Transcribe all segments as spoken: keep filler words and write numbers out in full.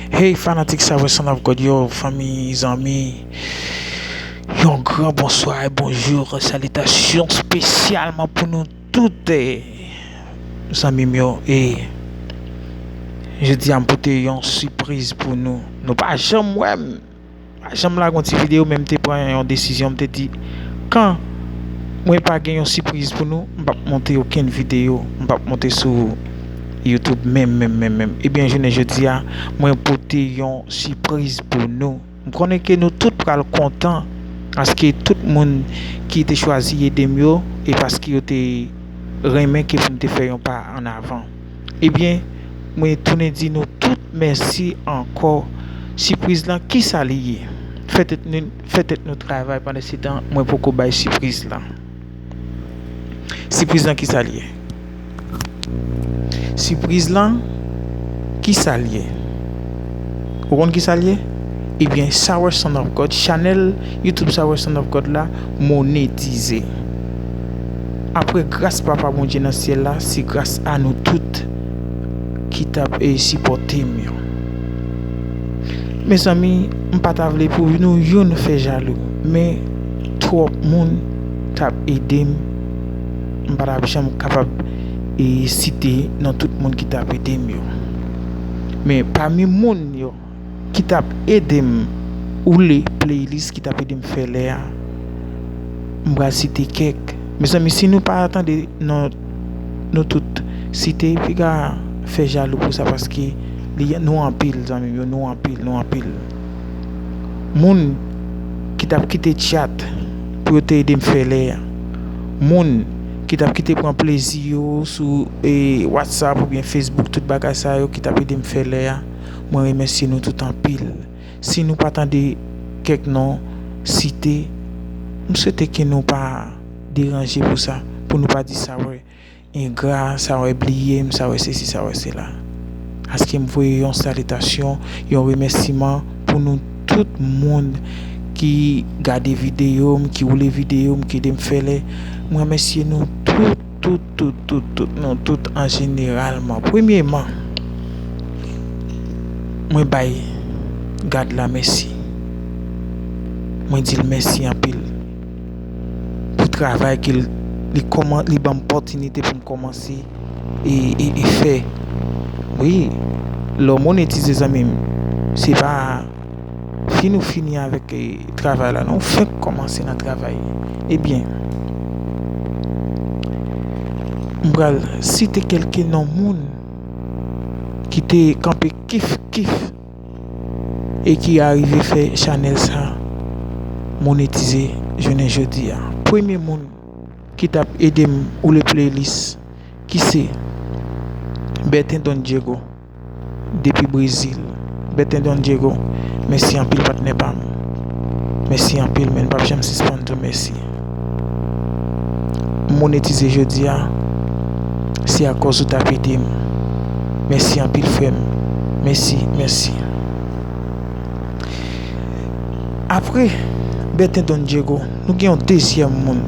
Hey fanatik Savè Son of God yo, fanmi, zanmi, yon gran bonswa e bonjou, salitasyon espesyalman pou nou tout, eh, zanmi m yo. E jodi a m pote yon sipriz pou nou. Nou pa janm wè m, pa janm lage yon ti videyo, men m te pran yon desizyon, m te di, kan mwen pa gen yon sipriz pou nou, m p ap monte okenn videyo, m p ap monte sou YouTube menm, menm, menm, menm. Ebyen, jounen jodi a, mwen pote yon sipriz pou nou. M konnen ke nou tout pral kontan, paske tout moun ki te chwazi ede m yo, e paske yo te renmen ke pou m te fè yon pa an avan. Ebyen, mwen tounen di nou tout mèsi ankò. Sipriz lan, kisa li ye? Fè tèt nou, fè tèt nou travay, pandan se tan, mwen poko bay sipriz lan. Sipriz lan, kisa li ye? Sipriz lan, kisa li ye? Ou konn kisa li ye? Ebyen, Savè Son of God, chanèl YouTube Savè Son of God la monetize. Apre gras Papa Bondye nan syèl la, se gras a nou tout ki t ap, e, sipòte m yo. Mezanmi, m pa ta vle pou nou youn fè jalou, men twòp moun t ap ede m. M pa t ap janm kapab, e, site non tout moun ki t ap ede m yo. Men pami moun yo ki t ap ede m woule playlist, ki t ap ede m fè lè a, m pral site kèk. Mezanmi, si nou pa tande non nou tout site, piga fè jalou pou sa, paske li, nou anpil, zanmi m yo, nou anpil, nou anpil. Moun ki t ap kite chat pou yo te ede m fè lè a. Moun ki t ap kite pran plezi yo sou, e, WhatsApp oubyen Facebook, tout bagay sa yo ki t ap ede m fè lè a. Mwen remèsye nou tout anpil. Si nou pa tande kèk non site, m swete ke nou pa deranje pou sa, pou nou pa di sa, wè, engra, sa wè bliye m, sa wè sesi, sa wè sela. Aske m voye yon salitasyon, yon remèsiman pou nou tout moun ki gade videyo m, ki woule videyo m, ki ede m fè lè. Mwen remèsye nou tout, tout, tout, tout, tout, nou tout an jeneralman. Premyeman, mwen bay God la mèsi. Mwen di l mèsi anpil pou travay ke l, li kòman-, li ban m opòtinite pou m kòmanse e, e, e fè. Wi, lè w monetize, zanmi m, se pa fin ou fini avèk, e, travay la, non, ou fenk kòmanse nan travay. Ebyen, m pral site kèlke non moun ki te kanpe kif kif e ki arive fè chanèl sa monetize jounen jodi a. Premye moun ki t ap ede m woule playlist, ki se Bertin Don Diego depi Brezil. Bertin Don Diego, mèsi anpil, patnè pa m. Mèsi anpil, men m p ap janm sispann di w mèsi. M monetize jodi a, se akòz ou t ap ede m. Mèsi anpil, frè m. Mèsi, mèsi. Apre Bertin Don Diego, nou gen yon dezyèm moun.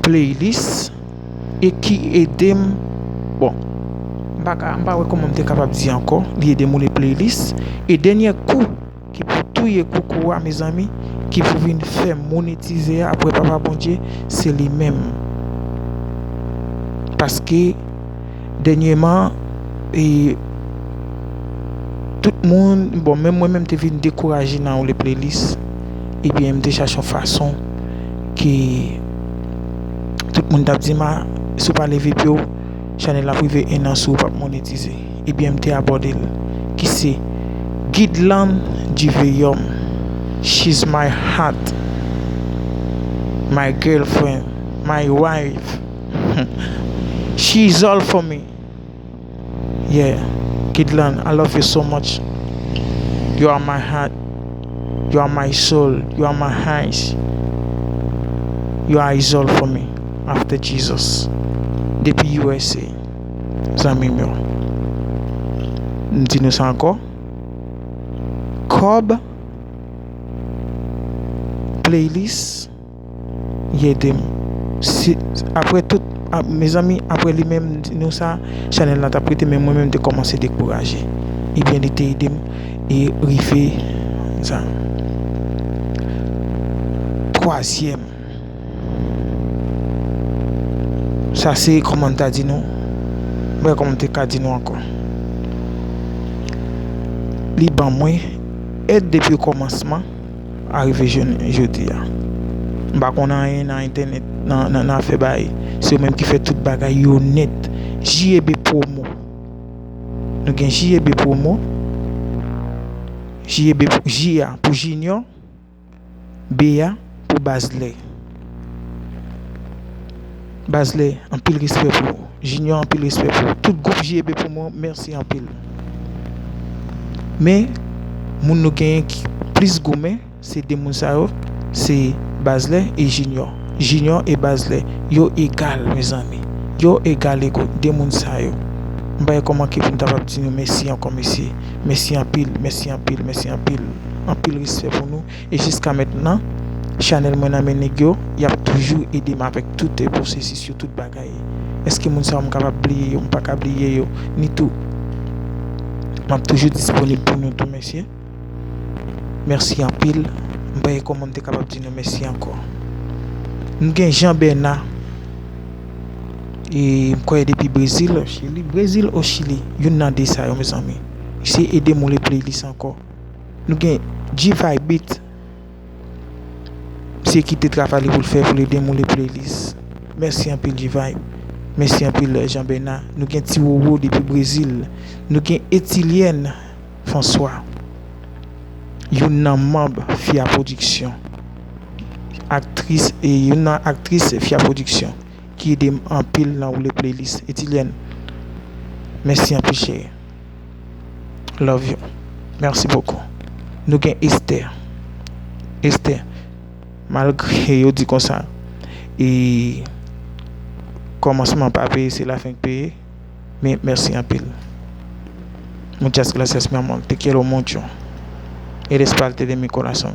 Playlist e ki ede m. Bon, m pa ka, m pa wè kòman m te kapab di ankò. Li ede m woule playlist. E dènyè kou ki pou touye koukou a, mezanmi, ki pou vin fè m monetize a apre Papa Bondye, se li menm. Paske, dènyèman, e, tout moun, bon, menm mwen menm te vin dekouraje nan woule playlist. Ebyen, m te chache yon fason ke tout moun t ap di m, "A, si w pa leve pye w, chanèl la ap rive en an si w p ap monetize." Ebyen, m te abòde l, ki se Guideland du Veillaume. She's my heart, my girlfriend, my wife. She is all for me. Yeah, Guideland, I love you so much. You are my heart. You are my soul. You are my eyes. You are is all for me after Jesus. Depi U S A, zanmi m yo. M di nou sa ankò. Kòb, playlist, li ede m. Si, apre tout, a, mezanmi, apre li menm, m di nou sa, chanèl la t ap rete, men mwen menm, m te kòmanse dekouraje. Ebyen, li te ede m e rive sa. Twazyèm, sa se kòman m ta di nou, mwen kòman m te ka di nou ankò. Li ban mwen èd depi okòmansman a rive jounen jodi a. M pa konn anyen nan entènèt, nan, nan, nan afè bagay. Se yo menm ki fè tout bagay yo nèt. J E B Promo. Nou gen J E B Promo. J E B, J a pou Junior, B a pou Bazlè. Bazlè, anpil respè pou ou. Junior, anpil respè pou ou. Tout gwoup J E B Promo, mèsi anpil. Men, moun nou genyen ki plis goumen, se de moun sa yo, se Bazlè e Junior. Junior e Bazlè, yo egal, mezanmi. Yo egal ego, de moun sa yo. M pa gen kòman ki pou m ta pap di nou mèsi ankò, mesye. Mèsi anpil, mèsi anpil, mèsi anpil. Anpil respè pou nou. E jiska mentnan, chanèl mwen nan men nèg yo, y ap toujou ede m avèk tout, eh, pwosesis yo, tout bagay. Èske moun sa yo m kapab bliye yo? M pa ka bliye yo, ni tou. M ap toujou disponib pou nou tou, mesye. Mèsi anpil. M pa gen kòman m te kapab di nou mèsi ankò. Nou gen Jean Bernard. E m kwè depi Brezil, Chili. Brezil ou Chili? Youn nan de sa yo, mezanmi. Se ede m woule playlist ankò. Nou gen G-Vibe Beat. Misye kite travay li pou l fè, pou l ede m woule playlist. Mèsi anpil, G-Vibe. Mèsi anpil, Jean Bernard. Nou gen Ti Wowo depi Brezil. Nou gen Etilienne François. Youn nan manm Fia Production. Aktris, e youn nan aktris Fia Production. Ki ede m anpil nan woule playlist. Etilienne, mèsi anpil, cheri. Love you. Merci beaucoup. Nou gen Esther. Esther, malgre yo di konsa, e kòmansman pa peye, se lafen k peye, men mèsi anpil. Muchas gracias, mi amor. Te quiero mucho. Eres parte de mi corazón.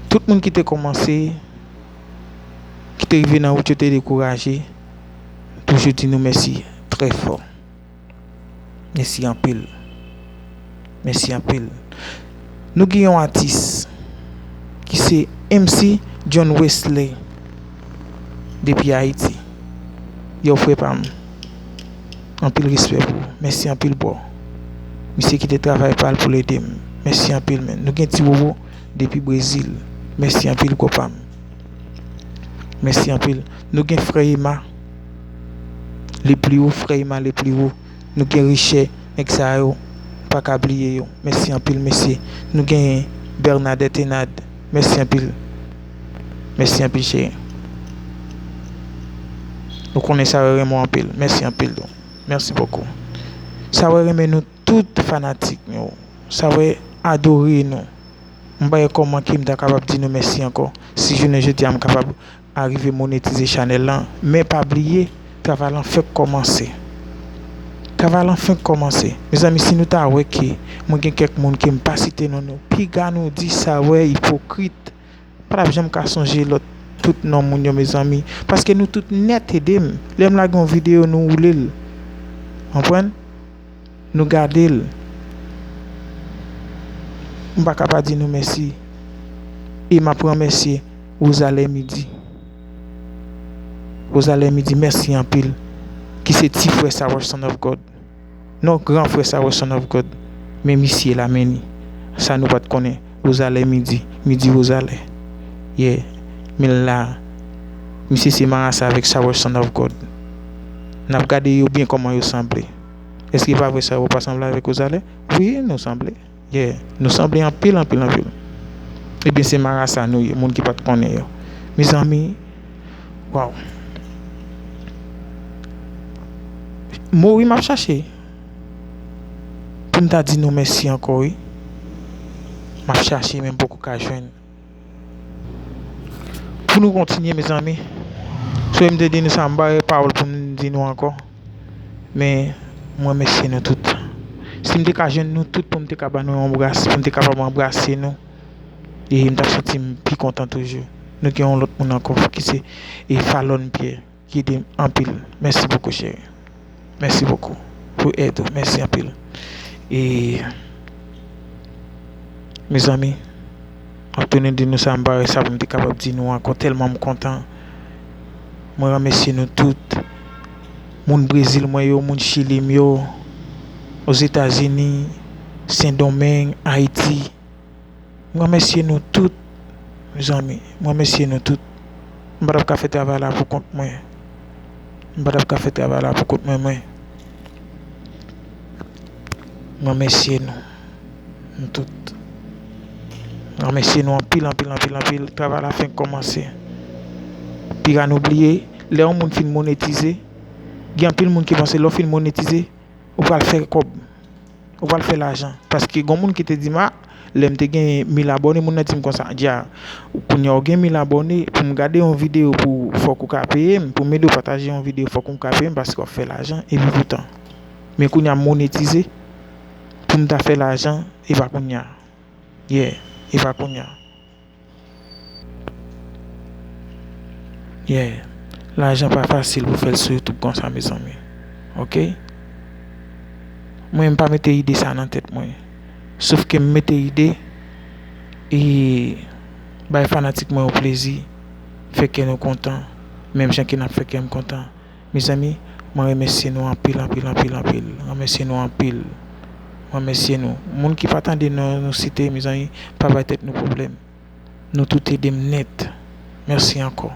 Tout moun ki te kòmanse, ki te rive nan wout yo, te dekouraje, toujou di nou mèsi trè fò. Mèsi anpil. Mèsi anpil. Nou gen yon atis ki se M C John Wesley depi Ayiti. Yo, frè pa m, anpil respè pou ou. Mèsi anpil, bro. Misye kite travay pa l pou l ede m. Mèsi anpil, men. Nou gen Ti Wowo depi Brezil. Mèsi anpil, bro pa m. Mèsi anpil. Nou gen frè Ema, le pli wo, frè Ema, le pli wo. Nou gen Richè, nèg sa yo, pa ka bliye yo. Mèsi anpil, mesye. Nou gen Bernadette Enad. Mèsi anpil. Mèsi anpil, cheri. Nou konnen sa yo renmen w anpil. Mèsi anpil, tou. Merci beaucoup. Sa yo renmen nou tout fanatik nou. Sa yo adore nou. M pa wè kòman ke m ta kapab di nou mèsi ankò. Si jounen jodi a m kapab arive monetize chanèl lan, men pa bliye, travay lan fèk kòmanse. Travay lan fèk kòmanse. Mezanmi, si nou ta wè ke mwen gen kèk moun ke m pa site non nou, piga nou di sa wè ipokrit. Pa t ap janm ka sonje lòt tout non moun yo, mezanmi. Paske nou tout nèt ede m. Lè m lage yon videyo, nou woule l. Konprann? Nou gade l. M pa ka pa di nou mèsi. E m ap remèsye Rosalè Midi. Rosalè Midi, mèsi anpil. Ki se ti frè Sour Son of God. Non, gran frè Sour Son of God. Men misye la, men ni. Sa nou pa t konnen. Rosalè Midi. Midi Rosalè. Yeah. Men la. Misye se marasa avèk Sour Son of God. N ap gade yo byen kòman yo sanble. Èske pa vre sa yo pa sanble avèk Rosalè? Wi, nou sanble. Yeah. Nou sanble anpil, anpil, anpil. Ebyen, se marasa nou ye, moun ki pa t konnen yo. Mezanmi, waw. Mo wi m ap chache pou m ta di nou mèsi ankò, wi. M ap chache, men m poko ka jwenn. Pou nou kontinye, mezanmi, sou m te di nou sa, m pa gen pawòl pou m di nou ankò. Men, mwen remèsye nou tout. Si m te ka jwenn nou tout pou m te ka ba nou yon bras, pou m te kapab anbrase nou, e m t ap santi m pi kontan toujou. Nou gen yon lòt moun ankò ki se, e, Falon Pierre, ki ede m anpil. Mèsi bokou, cheri. Mèsi bokou pou èd ou. Mèsi anpil. E, mezanmi, m ap tounen di nou sa, m pa wè sa pou m te kapab di nou ankò, tèlman m kontan. Mwen remèsye nou tout. Moun Brezil mwen yo, moun Chili m yo, Ozetazini, Sendomeng, Ayiti. Mwen remèsye nou tout, mezanmi. Mwen remèsye nou tout. M pa t ap ka fè travay la pou kont mwen. M pa t ap ka fè travay la pou kont mwen, mwen. Mwen remèsye nou. Nou tout. Mwen remèsye nou anpil, anpil, anpil, anpil. Travay la fenk kòmanse. Piga nou bliye, lè yon moun fin monetize, gen anpil moun ki panse lè w fin monetize, ou pral fè kòb. Ou pral fè lajan. Paske gon moun ki te di m, a, lè m te gen mil abòne, moun nan di m konsa, Dja, kounye a w gen mil abòne, pou m gade yon videyo pou fòk ou ka peye m, pou m ede w pataje yon videyo fòk ou ka peye m, paske w ap fè lajan, epi poutan. Men kounye a m monetize, pou m ta fè lajan, e pa kounye a. Yeah, e pa kounye a. Yeah. Lajan pa fasil pou fè l sou YouTube konsa, mezanmi. Oke? Mwen, m pa mete ide sa nan tèt mwen. Sof ke m mete ide e bay fanatik mwen yo plezi, fè kè nou kontan, menm jan ke n ap fè kè m kontan. Mezanmi, mwen remèsye nou anpil, anpil, anpil, anpil. Mwen remèsye nou anpil. Mwen remèsye nou. Moun ki pa tande non nou site, mezanmi, pa bay tèt nou pwoblèm. Nou tout ede m nèt. Mèsi ankò.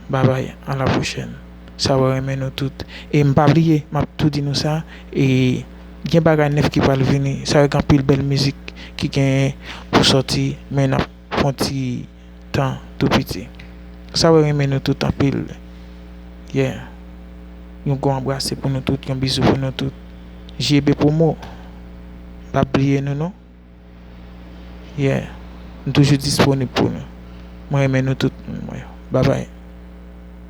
Babay, a la pwochèn. Sa wè renmen nou tout. E m pa bliye, m ap tou di nou sa, e gen bagay nèf ki pral vini. Sa wè gen anpil bèl mizik ki genyen pou sòti, men n ap pran ti tan tou piti. Sa wè renmen nou tout anpil. Yeah. Yon gwo anbrase pou nou tout, yon bizou pou nou tout. J B Promo, m p ap bliye nou non. Yeah. M toujou disponib pou nou. Mwen renmen nou tout moun mwen yo. Babay.